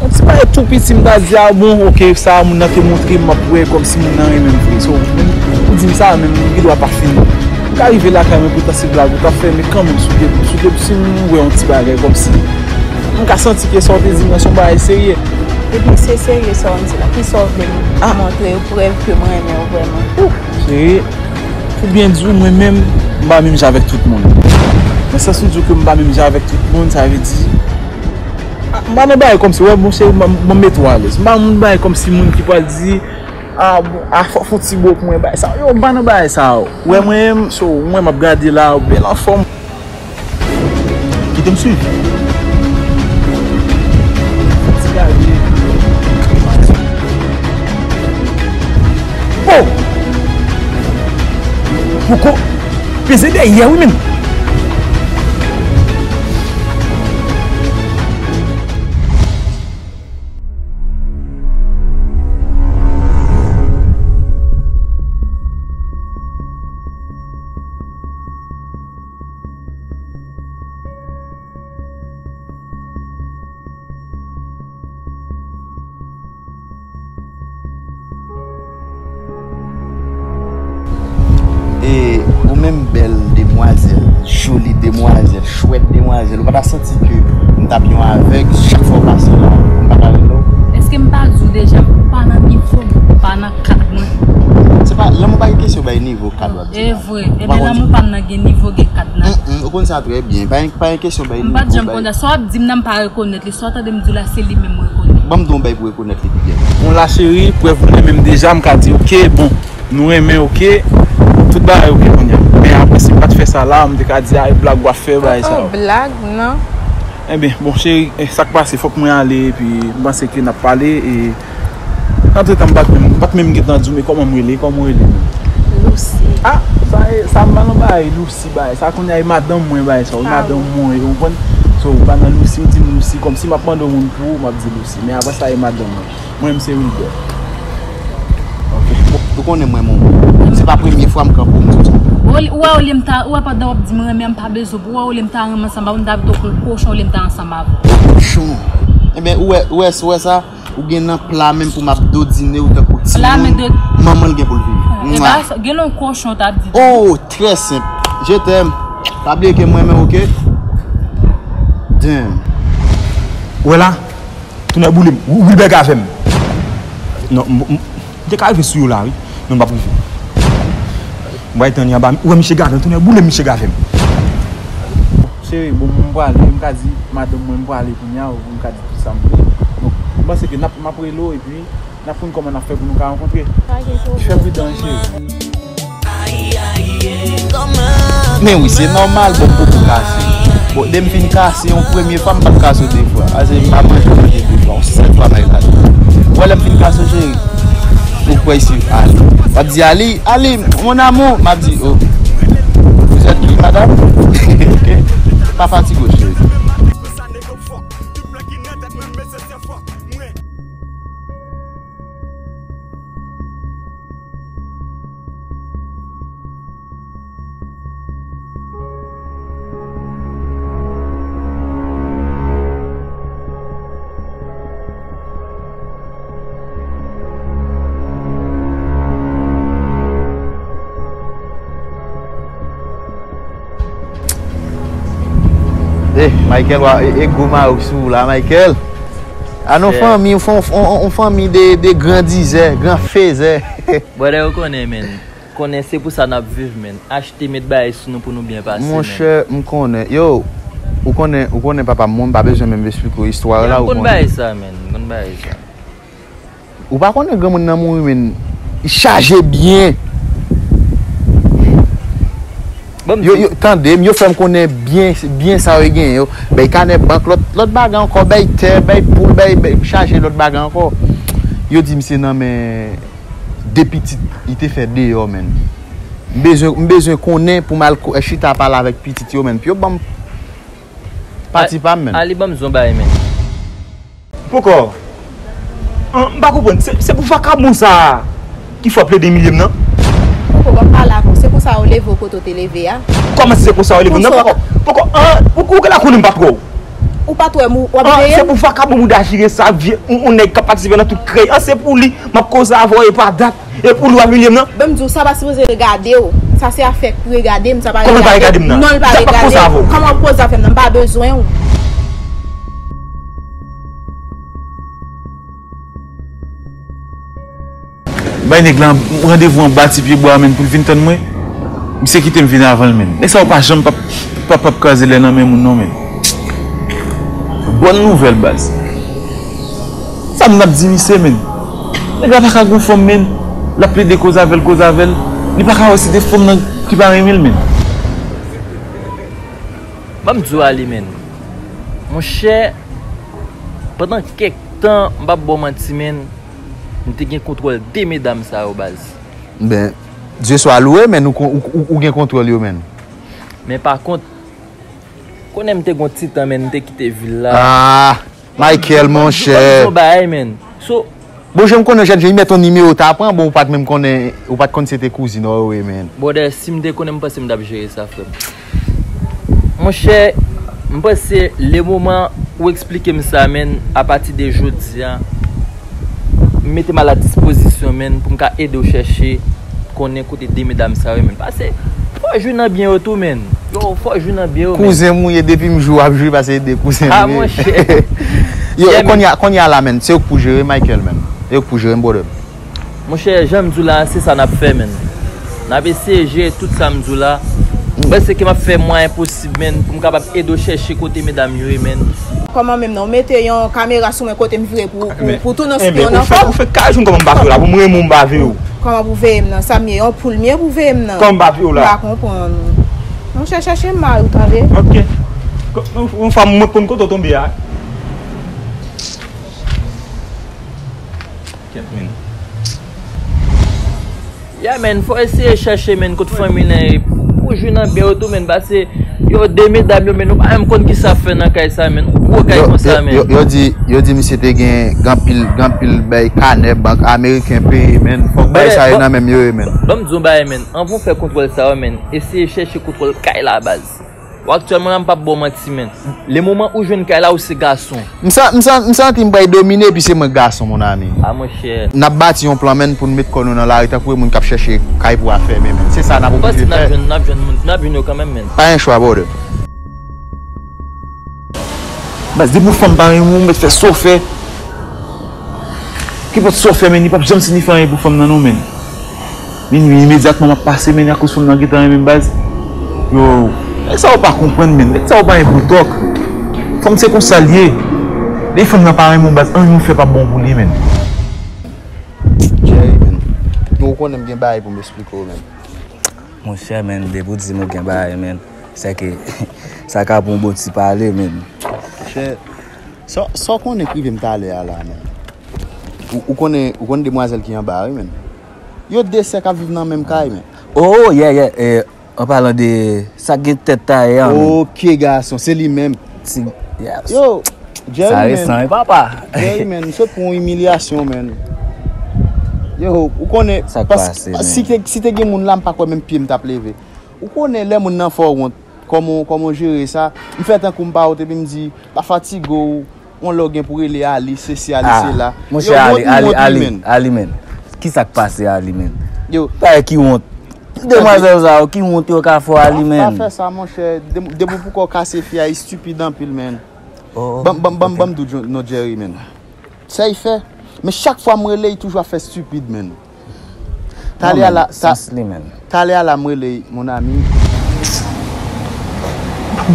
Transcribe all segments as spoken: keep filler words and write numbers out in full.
Yon ti bagay tou piti, m ta di, a bon, oke, sa a moun nan te montre m, m ap wè kòmsi moun nan renmen m vre. So, menm ou di m sa, menm m gen dwa pa fin. M ka rive lakay mwen, poutan se blag ou t ap fè, men kanmenm, si w te, si w te, si m wè yon ti bagay kòmsi, m ka santi ke sa w te di m nan se yon bagay serye. Epi se serye sa w di la. Kisa w vle m montre yo prèv ke m renmen w vrèman? Cheri, pou byen di w, mwen menm, m pa menm jan avèk tout moun. Nan sans ou di w ke m pa menm jan avèk tout moun, sa vle di, a, m pa nan bagay kòmsi, wè, monchè, m, m, m mete w alèz. M pa nan bagay kòmsi moun ki pral di, a, bon, a, fò, fò w fè yon ti bo pou mwen, bagay sa. Yo, m pa nan bagay sa yo. Wè, mwen menm, so, mwen, m ap gade la, ou bèl anfòm. Kite m swiv. Oh! Poko peze dèyè wi menm. E ou menm bèl demwazèl, joli demwazèl, chwèt demwazèl, ou pa ta santi ke m t ap yon avèg chak fwa w pase la, m pa ka rele w? Èske m pa di w deja, ou pa nan nivo m, ou pa nan kad mwen? Se pa, lanmou pa gen kesyon bay nivo, kad w ap di la. E vre, ebyen lanmou pa m nan gen nivo, gen kad nan. Mm, ou konn sa trè byen, pa gen, pa gen kesyon bay nivo. M pa t janm konn sa, sa w ap di m nan m pa rekonèt li, sa w tande m di w la se li menm m rekonèt. Ban m di w yon bagay pou rekonèt li pi byen. Bon la cheri, prèv nou renmen m deja, m ka di oke, bon, nou renmen oke, tout bagay oke kounye a. Men apre si m pa t fè sa la, m te ka di a e blag w ap fè bagay sa yo. Blag, non. Enben, bon cheri, eh, sa k pase, fòk mwen ale, epi m panse ke n ap pale, e antretan m pa t menm, m pa t menm gentan di w, men kòman m rele, kòman w rele menm? Lucy. Ah, sa e, sa m pa nan bagay Lucy bagay, sa kounye a e madanm mwen bagay sa, e madanm mwen, ou konprann? So, ou pa nan Lucy, ou di m Lucy, kòmsi m ap mande yon moun pou ou, m ap di Lucy, men apre sa e madanm mwen. Mwen menm se Wilbert. Ok. Ou konnen mwen, mon, se pa premye fwa m kanpe w, m di w sa. Ou wè, olye m ta, ou wè pandan w ap di m renmen m pa bezwen pou ou, ou wè olye m ta renmen ansanm avè w, m ta pito kou kochon, olye m ta ansanm avè w. Kochon. Enben, ou wè, ou wè, ou wè sa? Ou gen nan pla menm pou m ap dodine w tankou timoun. Manman l gen pou l vini. E pa sa, gen yon kochon w t ap di. Oh, trè senp. Je t'aime. Pa bliye ke m renmen w, ok? Damn. Ou wè la? Tonnè boule m. Wi-, Wilbert ka avè m. Non, m, m, m te ka rive sou yo la, wi. Men m p ap rive. M pral tann li anba. Ou wè misye gave m, tonnè boule m, misye gave m. Cheri, bon, m prale, m ka di madanm mwen m prale kounye a, m ka di tout sa m vle. Donk, m panse ke n ap, m ap rele w, epi n ap konn kòman n ap fè pou nou ka rankontre. Pa gen pwoblèm. Fè pridan, cheri. Men wi, se nòmal, bon, m poko kase. Bon, depi m fin kase yon premye fwa, m pa t kase de fwa. Ase m pa manje, manje de fwa, yon sèl fwa m al kase. Ou wè lè m fin kase, cheri, ou kwè isi, Ali. W ap di, Ali, Ali, mon amour, m ap di, oh, vous êtes qui, madame? Ok. Pa fatige w, cheri. Eh, Michael, wa, e, e gwo mawout sou ou la, Michael. A non, fanmi, yon fan-, on, on, on fanmi de, de gran dizè, gran fezè. Brother, ou konnen, men. Konnen se pou sa n ap viv, men. Achte, met bagay sou nou pou nou byen pase, men. Monchè, m konnen. Yo, ou konnen, ou konnen papa m, mwen m pa bezwen menm esplike w istwa la, ou konnen. M konn bagay sa, men. M konn bagay sa. Ou pa konnen granmoun nan mouri, men. Li chaje byen. Yo, yo, tande m, yo fè m konnen byen, byen sa yo genyen yo. Bay kanè bank, lòt, lòt bagay ankò, bay tè, bay poul, bay, bay, chaje lòt bagay ankò. Yo di m se nan men de pitit li te fè deyò, menn. M bezwen, m bezwen konnen pou m al ko-, chita pale avèk pitit yo, menn. Pou yo ban m pati pa m, menn. Ali, ban m di w yon bagay, menn. Poko. An, m pa konprann. Se, se pou vakabon sa a ki fè w ap plede imilye m nan? Poko, ban m pale avè w. Se konsa w leve w kote w te leve a? Kòman se konsa w leve m nan? Poko, poko, an, ou, ou genlè konnen m pa t wè w. Ou pa t wè m w ap veye m? Se pou vakabon mouda chire sa, vye yon nèg k ap patisipe nan tout krèy an, se pou li m ap koze avè w e pa dat. E pou li w ap imilye m nan? Ban m di w, sa pa sipoze regade w. Sa se afè k regade m, sa pa regade w. Kòman l pa regade m nan? Non, l pa regade w. Kòman w ap koze avè m nan? M pa bezwen w. Bay nèg la randevou anba ti pye bwa a, menn, pou l vin tann mwen. Misye kite m vin avan l, menn. Nèg sa yo pa janm p ap, p ap, p ap kraze lè nan men moun, non, menn. Bòn nouvèl, baz. Sa m t ap di misye, menn. Nèg la pa ka gon fanm, menn. L ap plede koze avè l, koze avè l. Li pa ka wè se de fanm nan ki pa renmen l, menn. Ban m di w ale, menn. Monchè, pandan kèk tan, m p ap ba w manti, menn, m te gen kontwòl de medam sa yo, baz. Ben, Dye swa louwe, menn, ou, ou, ou, ou gen kontwòl yo, menn. Men pa kont, konnen m te gon ti tan, menn, m te kite vil la. Ah, Michael, monchè. Ban m di w bagay, menn. So, Bon, jan m konnen w jèn jan, li mèt yon nimewo w ta pran, bon, ou pa t menm konnen, ou pa t konn se te kouzin w, wi, menn. Brother, si m te konnen, m panse m t ap jere sa, frè m. Monchè, m panse le moman ou eksplike m sa, menn, apati de jodi a, m mete m a la dispozisyon, menn, pou m ka ede w chèche konnen kote de medam sa yo, menn. Pase, fò w jwi nan byen yo tou, menn. Yo, fò w jwi nan byen yo, menn. Kouzen m ou ye, depi m jwe w ap jwe, pase ede kouzen m ou ye. Ah, monchè. Yo, yeah, kounye a, kounye a la, menn, se ou k pou jere Michael, menn. Se ou k pou jere m, brother. Monchè, jan m di w la, se sa n ap fè, menn. N ap eseye jere tout sa m di w la. M panse ke m ap fè mwayen posib, menn, pou m kapab ede w chèche kote medam yo ye, menn. Kòman menm non? Ou mete yon kamera sou mwen kote m vire pou, pou, pou tounen yon spyon nan kò m? Ou fè kay jou kòman m pa veye w la, pou m renmen w m pa veye w. Kòman pou veye m nan? Sa m ye, yon poul m ye pou veye m nan? Kòman m pa veye w la? M pa konprann. Monchè, chèche m mari w, tande? Ok. Yon fwa mwen konn kote w tonbe a. Kèt, menn. Yeah, menn, fò eseye chèche, menn, kot fanmi nan ye. Pou jwi nan byen yo tou, menn, pase yo de medam yo, menn, ou pa menm konn kisa ap fè nan kay sa, menn. Yon gwo kay konsa, menn. Yo, yo, yo di, yo di misye te gen, gen anpil, gen anpil bay kanè bank ameriken peye, menn. Fòk bay sa yo nan menm yo ye, menn. Ban m di w yon bagay, menn. Anvan w fè kontwòl sa yo, menn, eseye chèche kontwòl kay la, baz. Ou aktyèlman la, m p ap ba w manti, menn. Le moman ou jwenn kay la, ou se gason. M sa-, m sa-, m santi m pral domine, epi se mwen gason, mon ami. Ah, monchè. N ap bati yon plan, menn, pou n met kò nou nan lari, tankou moun k ap chèche kay pou afèmen, menn. Se sa n ap oblije fè. Ou panse n ap jwenn, n ap jwenn moun, n ap jwenn yo kanmenm, menn. Pa gen chwa, brother. Baz, depi yon fanm pa renmen w, ou mèt fè sa w fè. Kenpòt sa w fè, menn, li p ap janm siyifi anyen pou fanm nan, non, menn. Minwi imedyatman m ap pase, menn, akoz fanm nan gentan renmen m, baz. Yo, nèg sa yo pa konprann, menn. Nèg sa yo pa gen bon tòk. Fanm se konsa l ye. Depi fanm nan pa renmen w, baz, anyen w fè p ap bon pou li, menn. Jerry, menn. Ou konnen m gen bagay pou m eksplike w, menn. Monchè, menn, depi w di m ou gen bagay, menn, sèke sa ka pou yon bon ti pale, menn. Monchè, sa, sa w konnen k rive m talè a la, menn. Ou, ou konnen, ou konnen demwazèl ki anba a, wi, menn. Yo de sè k ap viv nan menm kay, menn. Oh, yeah, yeah. Eh, an palan de sa k gen tèt taye a, menn. Ok, gason, se li menm. Ti, yes. Yo, Jerry, sa resan, wi, papa. Jerry, menn, m sot pran yon imilyasyon, menn. Yo, ou konnen, sa k pase, menn? Si te, si te gen moun la, m pa kwè menm pye m t ap leve. Ou konnen lè moun nan fè w wont, kòman, kòman w jere sa? M fè tankou m pa wont, epi m di, pa fatige w, yon lè w gen pou rele Ali, sesi Ali, sela. Monchè, Ali, Ali, Ali, Ali, menn. Kisa k pase, Ali, menn? Yo. Bagay ki wont. Demwazèl sa yo, ki wont yo ka fè w, Ali, menn? Pa fè sa, monchè. Depi w poko kase fi a, estipid anpil, menn. Ban m, ban m, ban m, ban m di w non, Jerry, menn. Sa l fè. Men chak fwa m rele, li toujou ap fè estipid, menn. Talè a la, talè a la m rele, mon ami.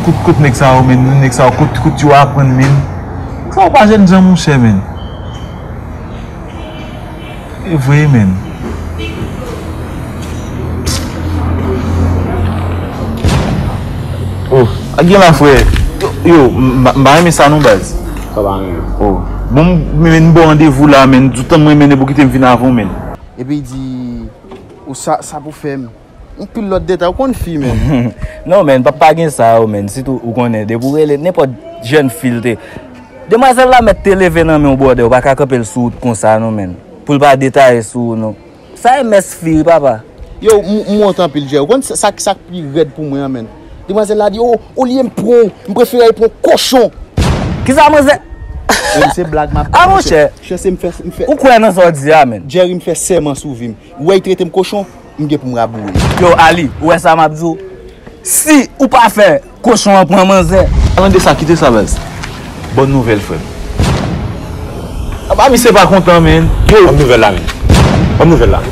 Kot, kot nèg sa yo, menn? Nèg sa yo, kot, kot yo aprann, menn? Nèg sa yo pa jènjan, monchè, menn. E vre, menn. Oh, a gen la, frè. Yo, yo, m, m pa renmen sa non, baz. Sa pa renmen. Oh. Bon, m, m, m ba w randevou la, menn. Di w tann mwen, menn, epi w kite m vin avan w, menn. Epi l di, ou sa, sa pou fè m. Yon pil lòt detay, ou konn fi, menn. Non, menn, p ap pa gen sa yo, menn. Sitou, ou konnen, depi w rele, nenpòt jèn fi l te. Demwazèl la mèt te leve nan men w, brother, ou pa ka kanpe l sou wout konsa, non, menn. Pou l pa detaye sou ou, non. Sa e mès fi, wi, papa. Yo, m, m wont anpil, Jerry. Ou konn sa, sa, sa k pi rèd pou mwen an, menn? Demwazèl la di, o, olye m pran w, m prefere al pran kochon. Kisa manzè? Menm se blag m ap Ah, monchè. Chèse m fè, m fè. Ou kwè nan sa w di a, menn? Jerry, m fè sèman sou vi m. Ou wè, l trete m kochon, m gen pou m raboure. Yo, Ali, ou wè sa m ap di w? Si ou pa fè kochon an pran manzè. Tande sa, kite sa, baz. Bòn nouvèl, frè m. Apa misye pa kontan, menn. Yo, Bòn nouvèl la, menn. Bòn nouvèl la.